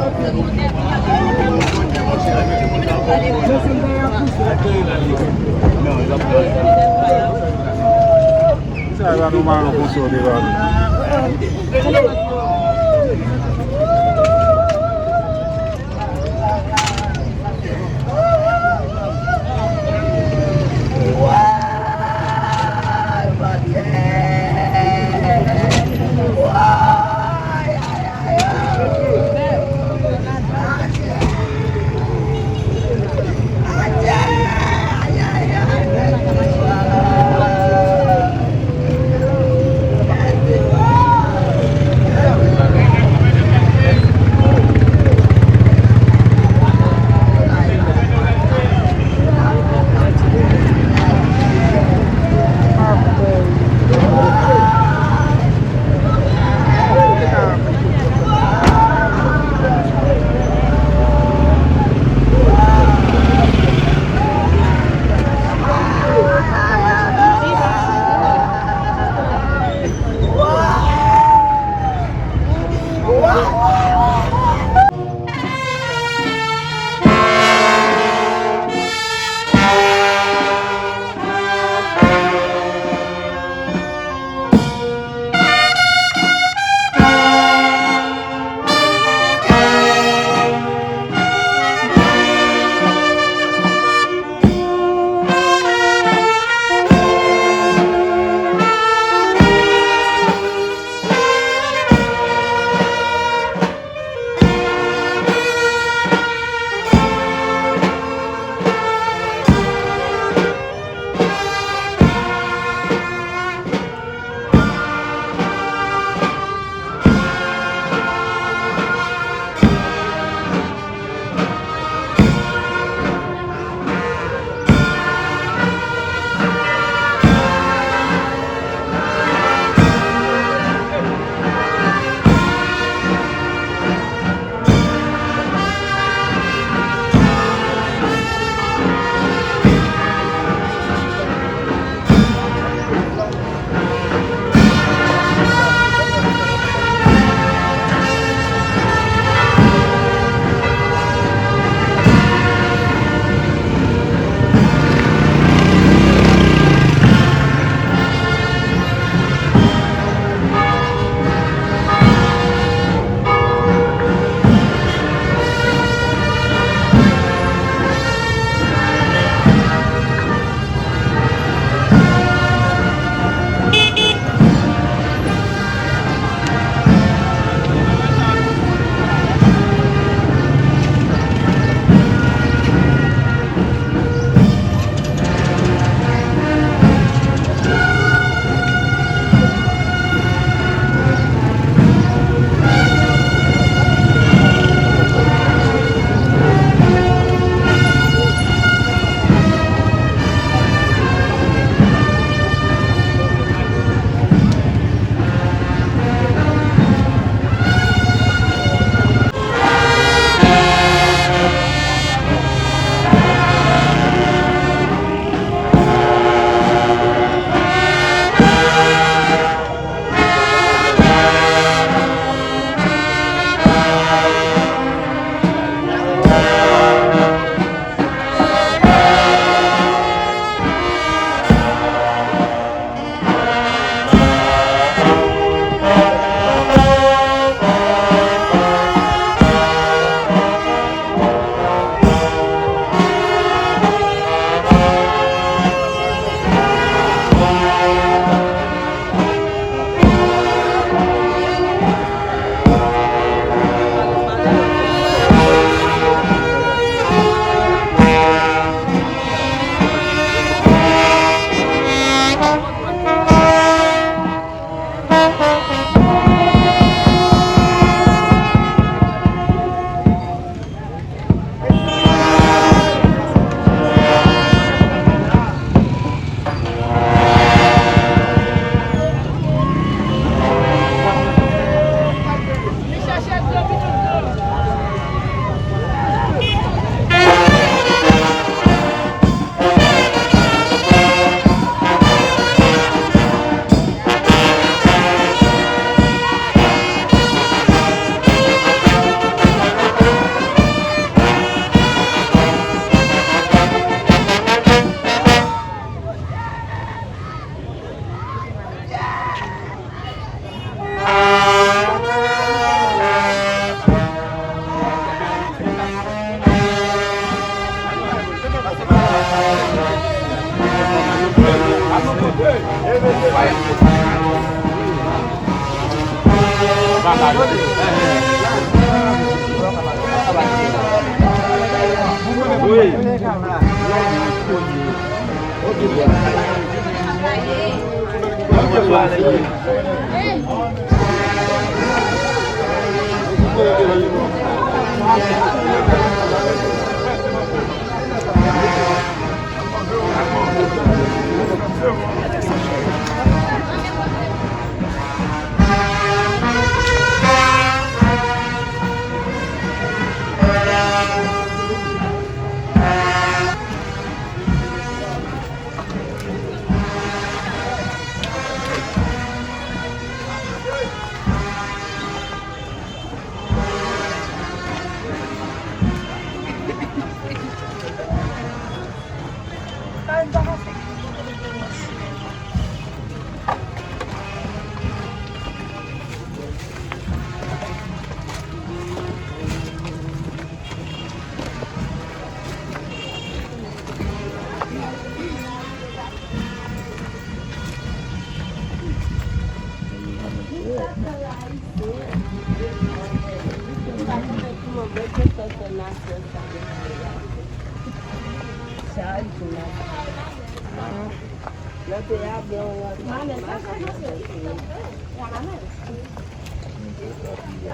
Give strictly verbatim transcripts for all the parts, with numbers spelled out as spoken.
Sa va nou mayon konsa devan nou.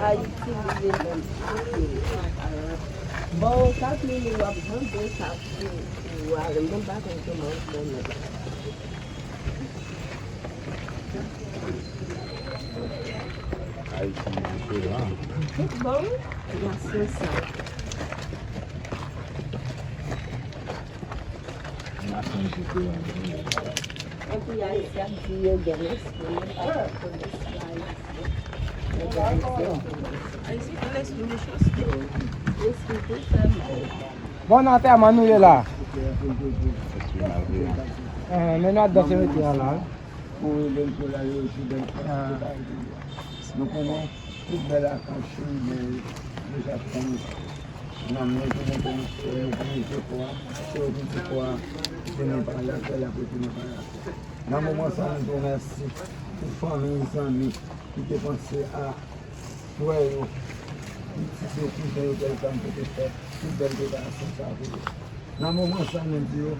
Ayiti, li menm. Bon, sa pli li w ap jwenn de sa pou, pou ale. Mwen pa konn kòman pou mwen. Ayiti diferan. Tout bon, nasyon sa. Nasyon diferan. Anpil Ayisyen ap di yo gen lespri, men pa gen lespri Ayisyen. Yo gen lespri. Ayisyen gen lespri mechanste. Lespri tou fè mal. Bon, nan antèman nou ye la. Eh, men nou al dan simitye a la. Pou rele l pou l ale osi bèl fèt. Ah. Nou konnen tout bèl akans chiribè yo, yo sa pran nan men pou monte nan syèl, yo pou monte kò a, se yo ki di kò a, se nan pale a, kè l ap rete nan pale a. Nan moman sa, nou di w mèsi pou fanmi, zanmi ki te panse a frè yo, pitit yo, kouzen yo, kèlkèm pote fè tout bèl preparasyon sa pou yo. Nan moman sa, nou di yo,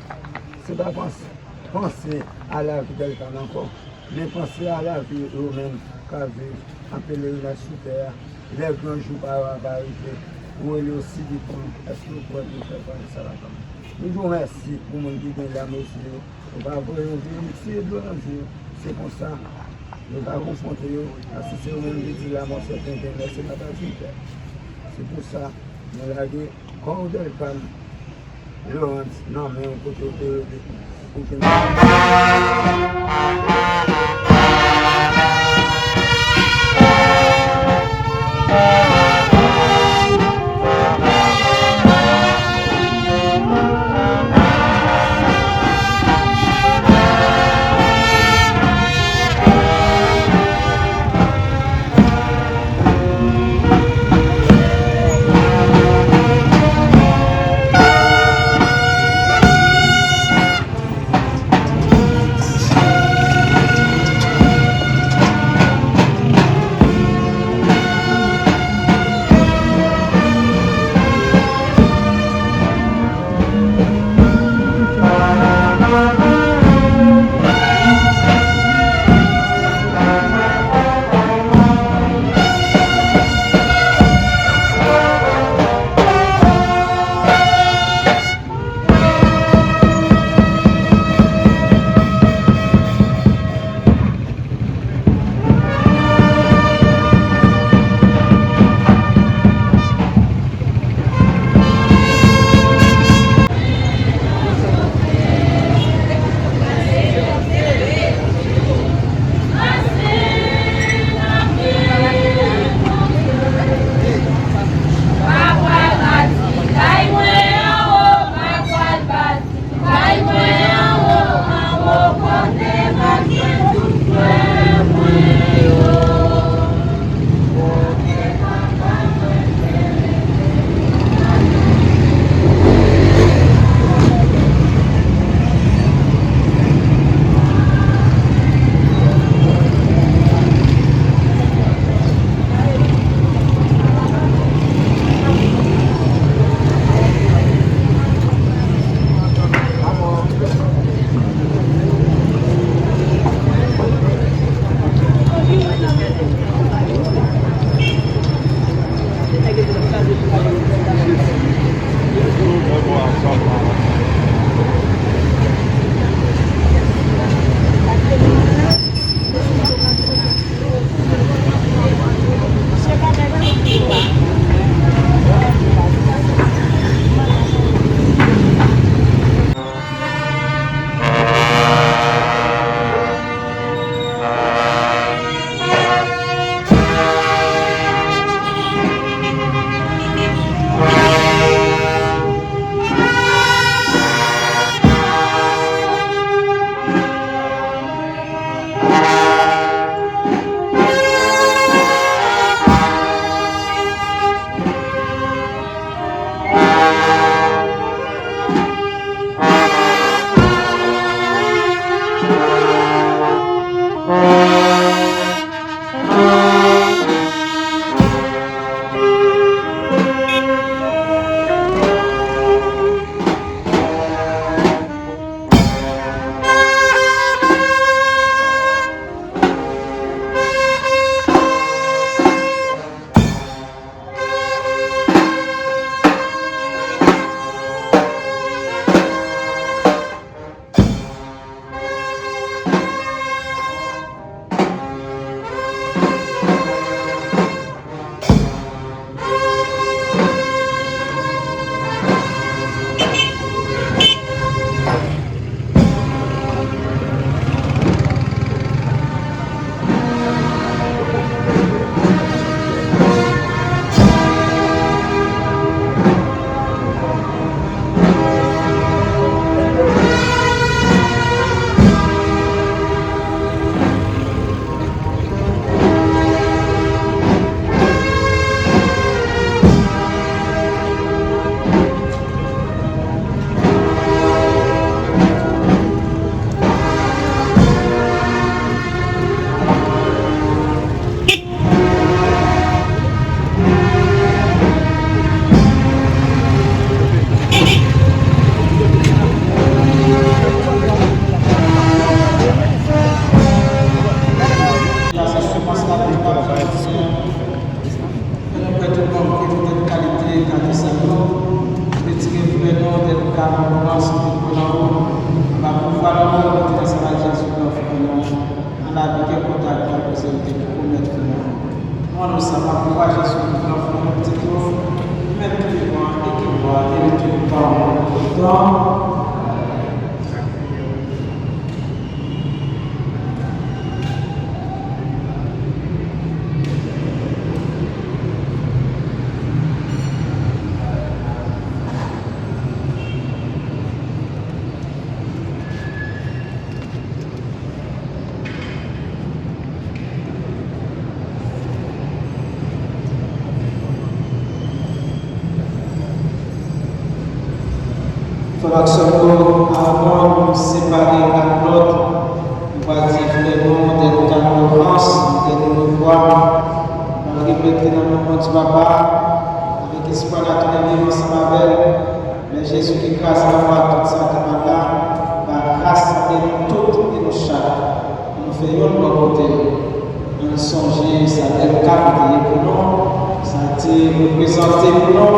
se pa panse, panse a lavi kèlkèm ankò, men panse a lavi yo menm k ap viv an pelerinaj sou tè a. Lè gran jou pa yo a va rive, ou rele yo sibi pou èske yo prè pou yo fè pati sa la kòm. Nou di yo mèsi pou moun ki gen lam yo sou yo. Yo pa voye yo vini tiye dlo nan je yo. Se konsa, yo pa konfwonte yo, paske se yo menm ki di lamò sèten gen lè se pa ta di pè. Se pou sa, nou lage kò w Delcam Laurent nan men w kote w te rele. Ou te Fè nou kwè tout bon ke nou tèt kalite, kalite sa yo. Retire frè nou tèt kalite, sante pou lanmou. Anba pouvwa lanmou, nou te ansanm ak Jezi, gran frè nou. Ann abite kontak pou prezante pou mèt nou. Nou anonse sa pa pouvwa Jezi, gran frè nou, pitit nou, li menm ki te vivan e ki vivan e ki vivan pou tout tan. Frè m ak sè m yo, avan nou separe youn ak lòt, nou pral di frè nou, dènye kann lòvans, dènye lòvwa, nou pral remèt li nan men Bondye Papa, avèk espwa n a tounen viv ansanm avè l. Men Jezi ki kras lanmò a tout sa ki pa la, va rasanble nou tout e nou chak pou nou fè youn bò kote l. Ann sonje sa bèl ka ki te ye pou nou, sa l te reprezante pou nou.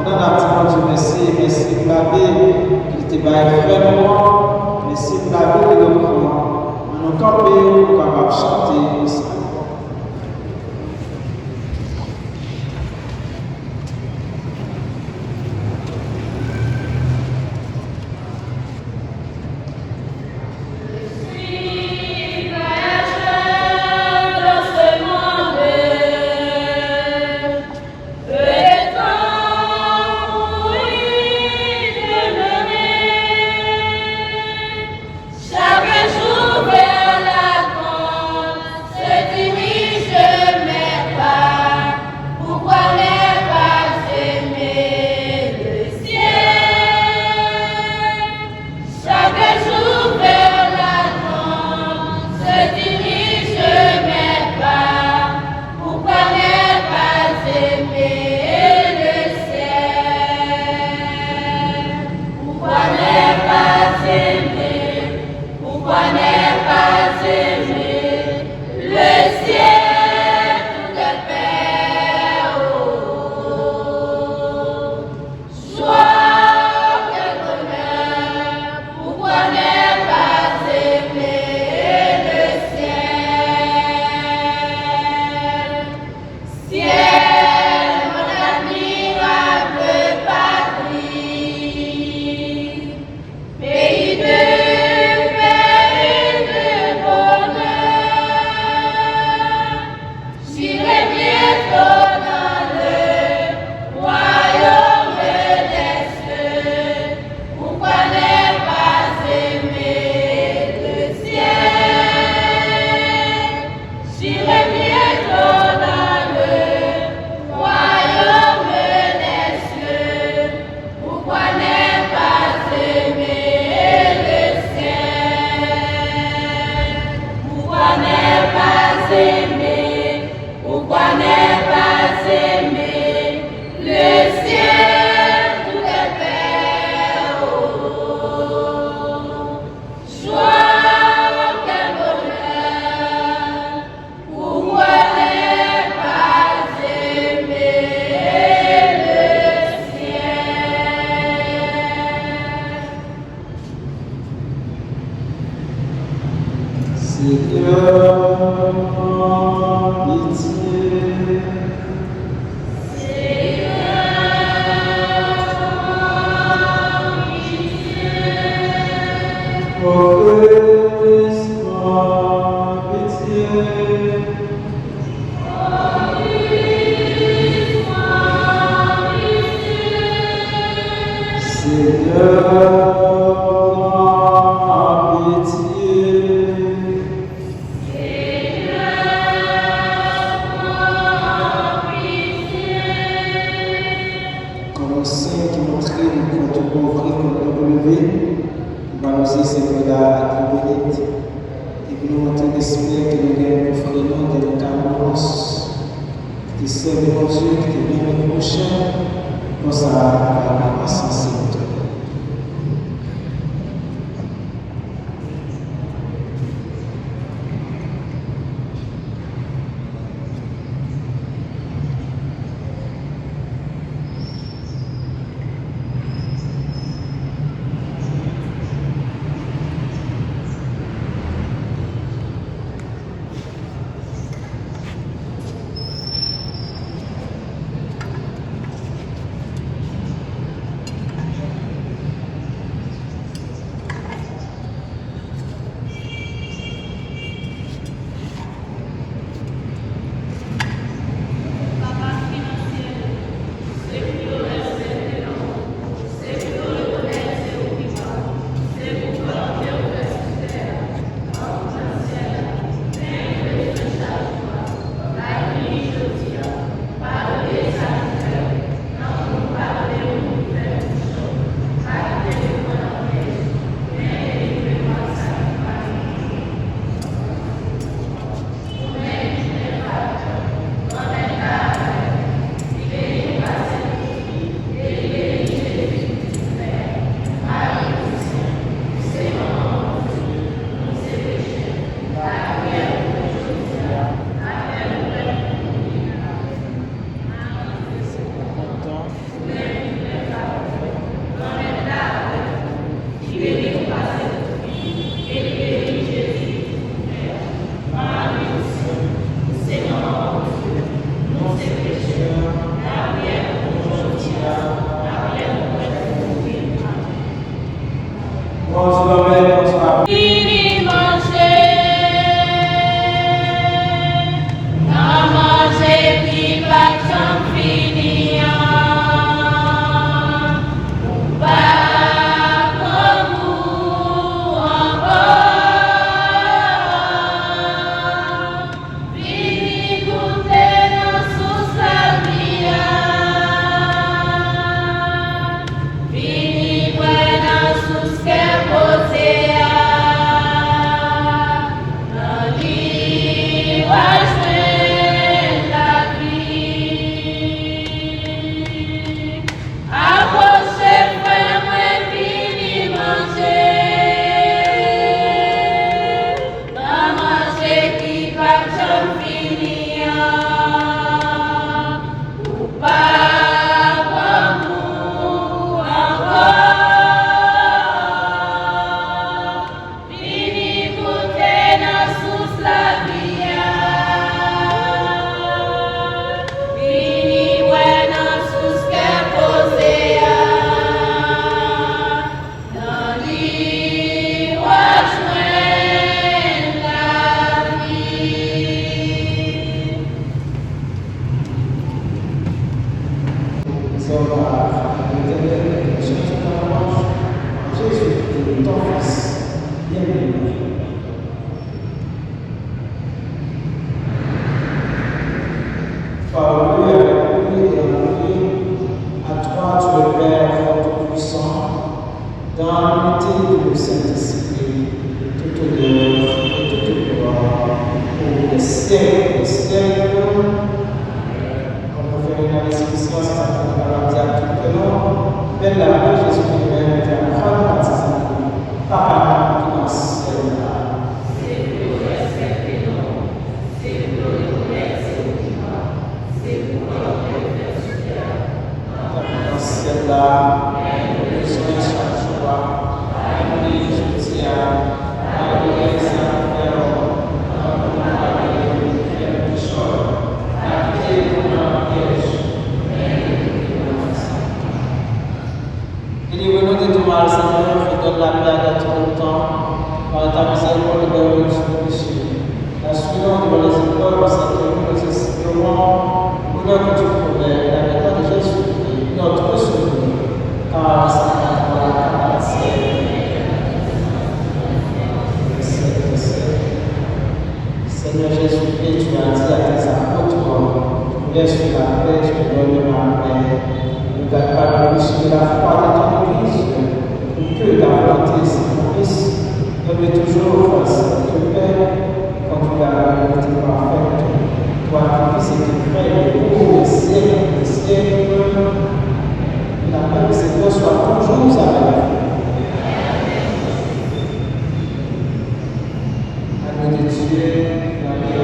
Pandan n ap di Bondye mèsi, mèsi pou lavi ke l te bay frè nou an, mèsi pou lavi ke l ofri nou. Ann nou kanpe pou nou kapab chante pou sa. Chaque jour vers la tombe se dirigent mes pas. Pourquoi ne pas aimer le ciel ? Chaque jour vers la tombe se dirigent mes pas. Pourquoi ne pas aimer le ciel ? Pourquoi ne pas aimer, pourquoi ne pas aimer le ciel tout de paix, oh, joie, quel bonheur, pourquoi ne pas aimer le ciel ? Ciel, Sèvi Bondye, ki te renmen pwochen, konsa, nou pral ansanm sèvi tou. Vini manje nan manje ki p ap janm fini an. Ou pa pran gou ankò. Vini goute nan sous lavi a. Vini bwè nan sous kè poze a. Nan li w a jwenn lavi. Apwoche, frè mwen, vini manje nan manje ki p ap janm fini an. Ou pa pran gou ankò. Vini goute nan sous lavi a. Vini bwè nan sous kè poze a. Nan li w a jwenn lavi. Sèvitè Letènèl, chante louanj a Jezi, ton Fils bien-aimé. Par le et avec le et en lui, à toi, Dieu le Père Tout-Puissant, dans l'unité du Saint-Esprit, toute honneur et toute gloire pour les siècles des siècles. Ann nou fè yon lespri sa, sa nou kapab di ak tout kè nou, bèl lapè Jezi te bay, te aprann patizan li, Papa nou ki nan syèl la. Se pou yo respekte non w, se pou yo rekonèt se ou ki pa, se pou kòb ke w fè sou tè a. Nan syèl la, men nou bezwen chak jou a, bay nou li jodi a, bay nou lè sa nou fè nou, tankou nou padone moun ki fè nou tòt, pa kite nou nan pyèj, men delivre nou nan sa. Délivrez-nous de tout mal, Seigneur, et donne la paix à notre temps, par ta miséricorde, libère-nous de nos péchés. Assurons devant les épreuves, au salut que nous espérons, l'honneur que tu promets, l'avènement de Jésus-Christ, notre Sauveur, car c'est à toi la gloire, la puissance et la puissance des siècles des siècles. Seigneur Jésus-Christ, tu as dit à tes apôtres, je vous laisse la paix, je vous donne ma paix. Ne regarde pas le péché de la foi de ton Église, pour que ta volonté s'accomplisse. Permets toujours, Saint-Père, de conduire à la vérité parfaite. Wa ki vizite frè yo pou syèk dè syèk, la pè ki se Bondye swa toujou avèk nou. Aglo de Dye, la pè.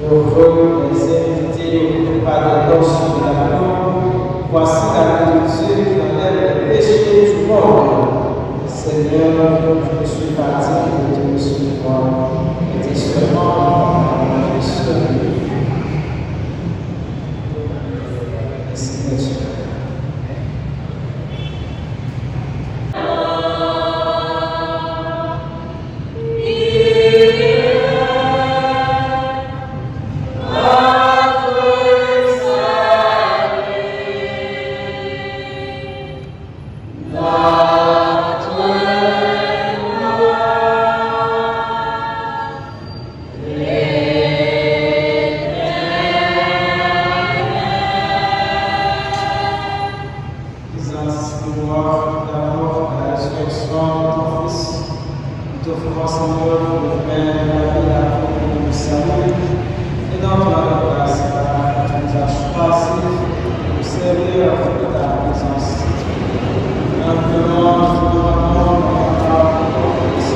Nous voyons les invités au repas de noces de l'agneau. Voici l'agneau de Dieu qui enlève les péchés du monde. Seigneur, je ne suis pas digne de te recevoir, mais dis seulement une parole et je serai guéri. Merci, Père. Prézans, gloire, d'amour, la résurrection de ton Fils. Nous t'offrons, Seigneur, pour le pain de la vie, la vie et le salut. Et donne-toi la grâce par laquelle tu nous as choisis pour servir à ta présence. Dans le nom du commandement, dans la parole de ton Fils,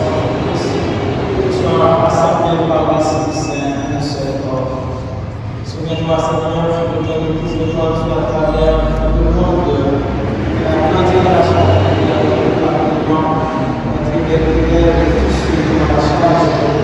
que tu sois rassemblé par l'Esprit Saint, un seul corps. Souviens-toi, Seigneur, de ton Église répandue à travers le monde, et agrandis-la chaque jour, par tes dons, et libère-les de tout ce qui la charge de ton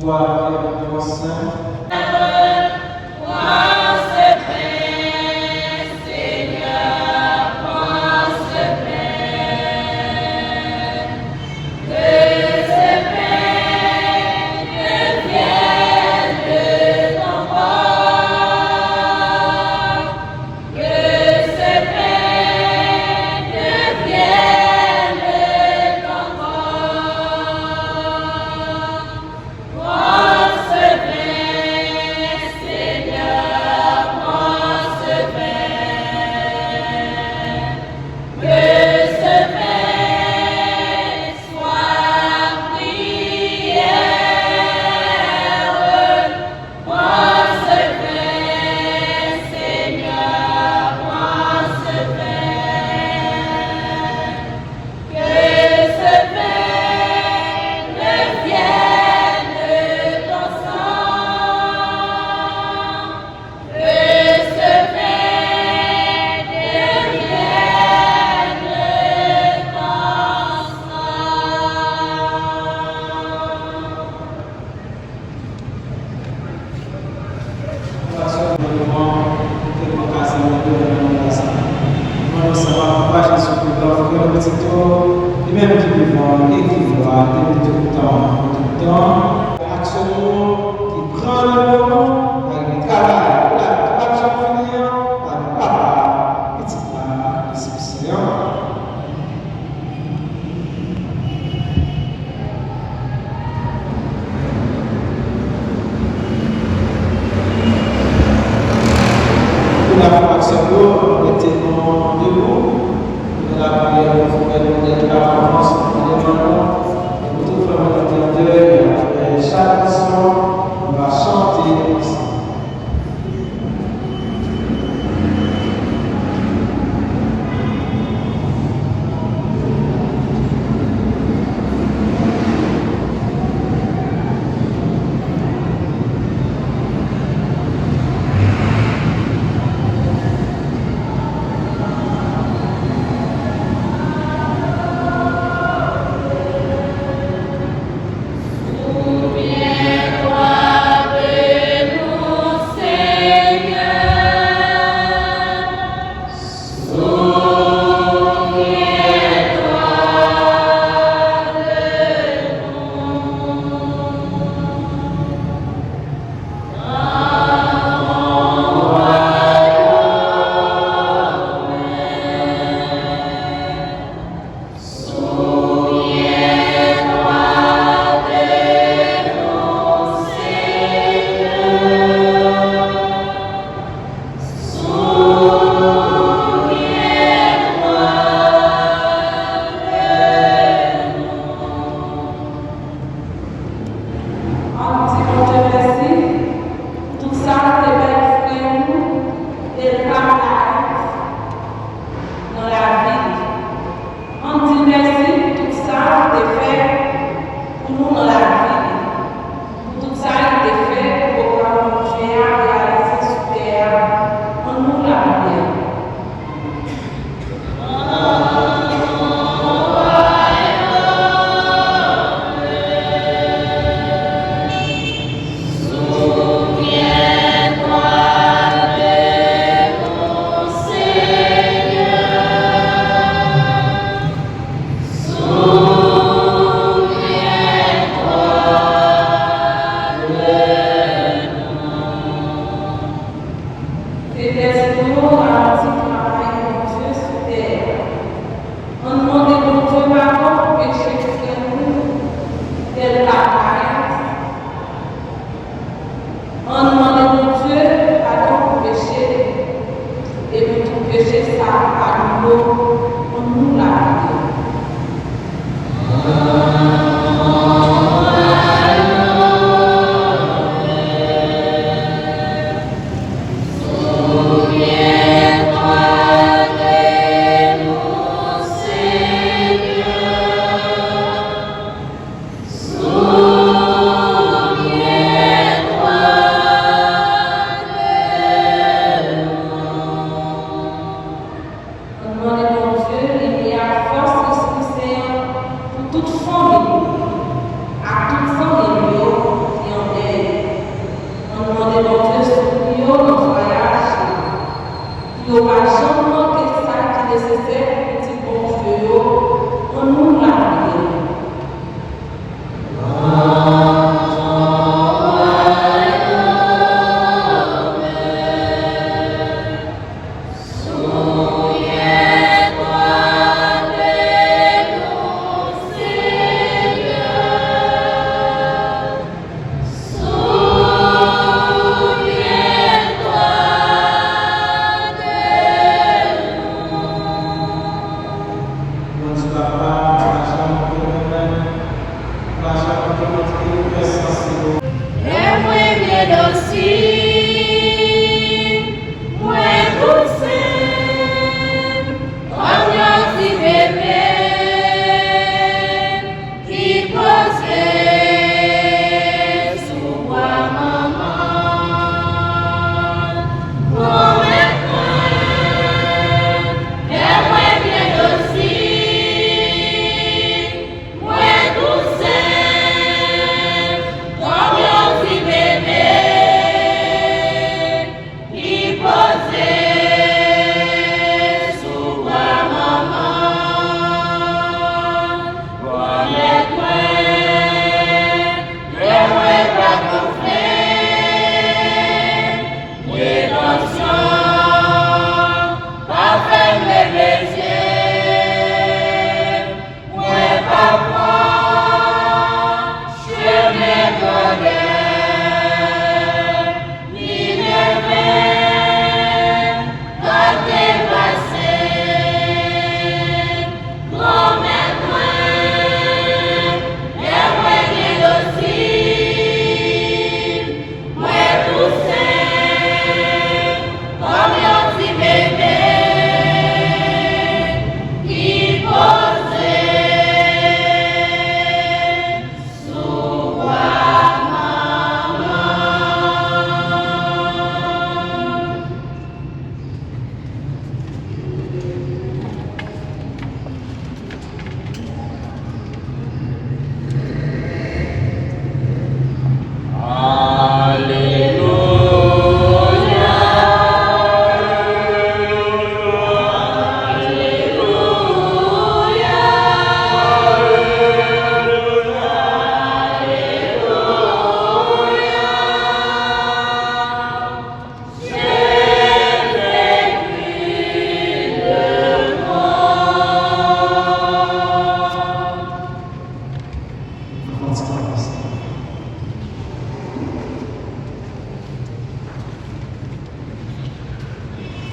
Toi, Père Saint. Ann nou lapriyè. Ann mande Bondye limyè ak fòs Lespri Sen an pou tout fanmi l ak tout zanmi l yo ki an dèy. Ann mande Bondye sekouri yo nan vwayaj la, pou yo pa janm manke sa ki nesesè pou pitit Bondye yo. Ann nou lapriyè. Bondye Papa, pa janm oubli mwen menm, pa janm oubli mwen ki ou fè sanse yo. Lè mwen byen dosil, mwen douse, kòm yon ti bebe ki poze sou bra manman l. Granmèt mwen, lè mwen byen dosil, mwen douse, kòm yon ti bebe ki poze sou bra manman l. Pwomèt mwen, lè mwen pa gonfle, ni tansyon, pa fè m leve zye. Mwen pa pran chemen grandè, ni deven gade pase. Granmèt mwen, lè mwen byen dosil, mwen douse kòm yon ti bebe ki poze sou bra manman l.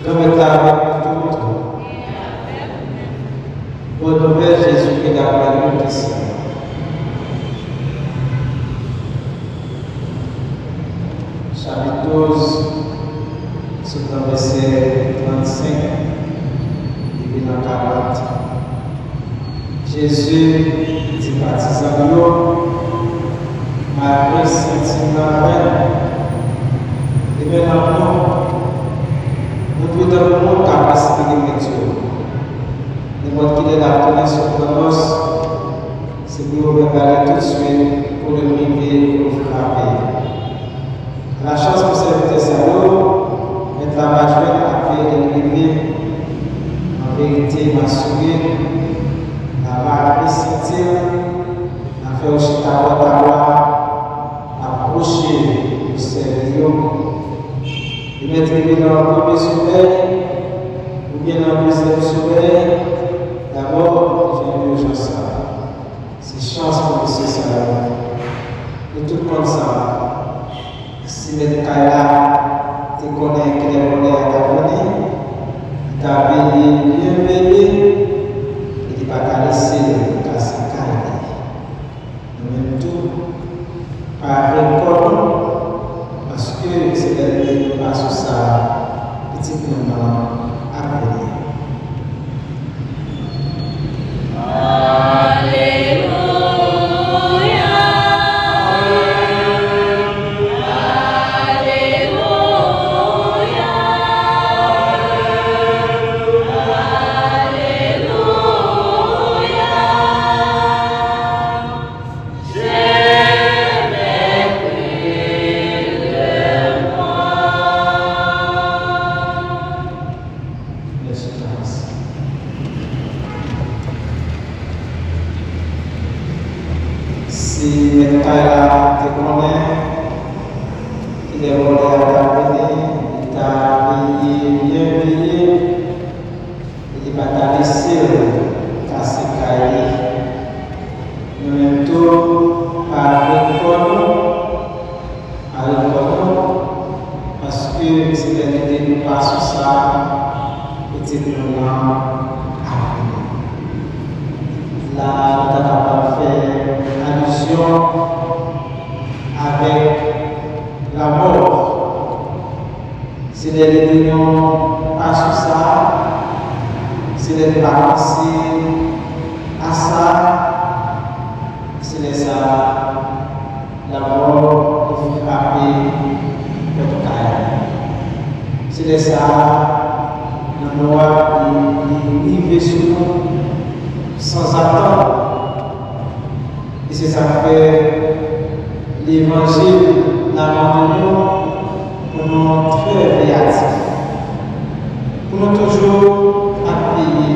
Granmèt la avèk nou tout. Bòn nouvèl Jezikri dapre Lik. Chapit douz, sot nan vèsè trannsenk rive nan karant. Jezi di patizan l yo, "Mari Sentin nan avè nou, e men nan nou, nou dwe tankou moun k ap espere met yo. Nenpòt kilè l ap tounen sot nan nòs, se pou yo ouvè bagay toutswit pou lè l rive pou l frape." Malchans pou sèvitè sa yo, mèt la pa jwenn apre lè l rive. An verite, m asire, l ap mare senti l, l ap fè yo chita bò tabwa, l ap kwoche pou sèvi yo. Li mèt rive nan premye somèy, oubyen nan dezyèm somèy, dabò, jan yo jan sa. Se chans pou mesye sa yo. Nou tout konn sa. Si mèt kay la te konnen kilè vòlè a t ap vini, li t ap veye byen vit Pitit moun nan ap vini. Si mèt kay la te konnen kilè vòlè a t ap vini, li ta veye, byen veye, e li pa ta lese l kase kay li. Nou menm tou, pa vin kò nou, pa vin kò nou, paske se lè li te nou pa sou sa, pitit nou nan ap vini. La, nou ta kapab fè alizyon avèk lamò. Se lè li di nou pa sou sa, se lè li pa panse a sa, se lè sa lamò li frape pòt kay. Se lè sa lanmò a li, li rive sou nou sanzatann. E se sa k fè levanjil la mande nou pou nou trè veyatif, pou nou toujou ap veye,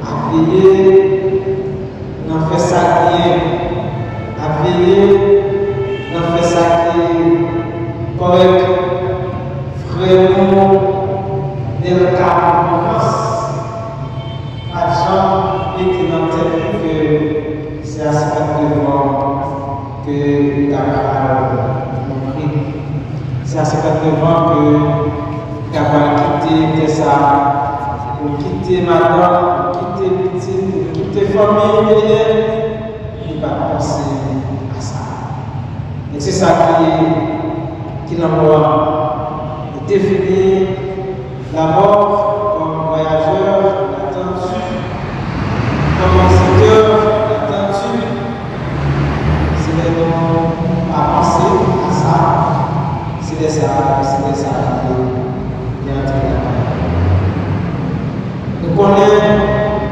ap veye nan fè sa k byen, ap veye nan fè sa ki kòrèk. Frè nou Delka Mouvans pa t janm mete nan tèt li ke se a senkant-neuf an ke li ta pral mouri. Se a senkant-neuf an ke li ta pral kite tè sa, pou l kite madanm, pou l kite pitit, pou l kite fanmi l dèyè. Li pa t panse a sa. Men se sa ki, ki lanmò a. Li defini la mort comme voyageur inattendu, comme visiteur inattendu. Se lè nou pa panse a sa, se lè sa, se lè sa li, li antre lakay nou. Nou konnen,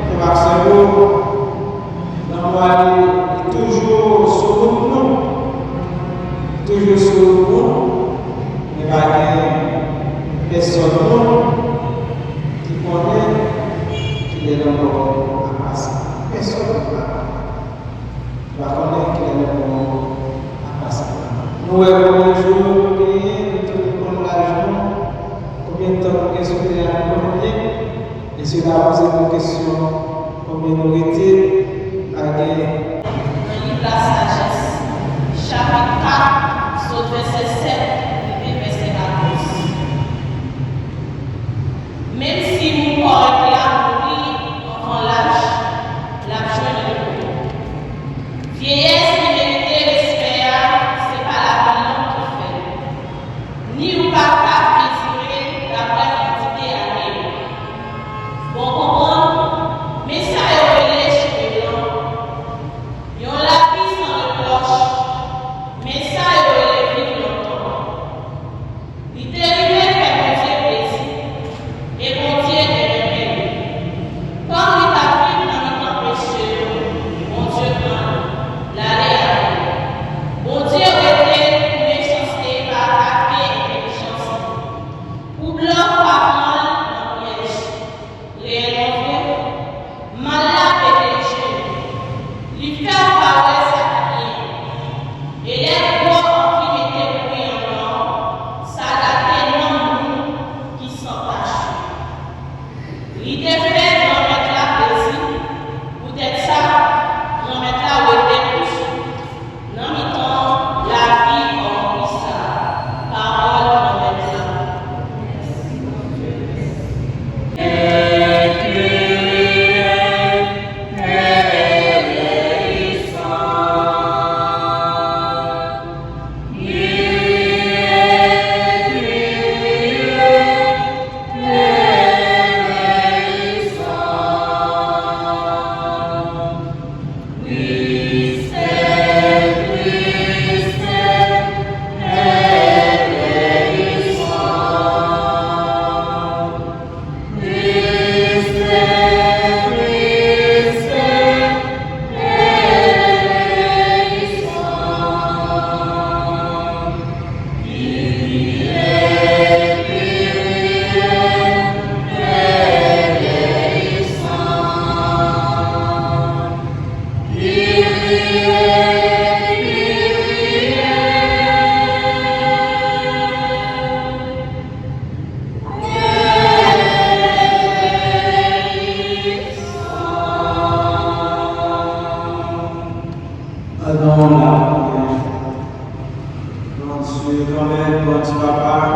frè m ak sè yo, lanmò a li, li toujou sou wout nou. Li toujou sou wout nou. Men pa gen pèsòn moun ki konnen kilè lanmò ap pase. Pèsòn moun pa konnen. Nou pa konnen kilè lanmò ap pase. Nou wè konbyen jou nou genyen, nou tounen konn laj nou, konbyen tan nou gen sou tè a, nou konnen byen. Mesye la poze nou kesyon, konbyen nou rete? Pa gen. Nan liv Lasajès, chapit kat, sot vèsè sèt rive vèsè katòz. Menm si moun kòrèk la mouri anvan laj, l ap jwenn repo. Vyeyès ki merite respè a, se pa lavi long ki fè l, ni ou pa ka mezire l daprè kantite ane yo. Bon konprann, men sa yo rele cheve blan. Yon lavi san repwòch, men sa Amèn, bondye papa.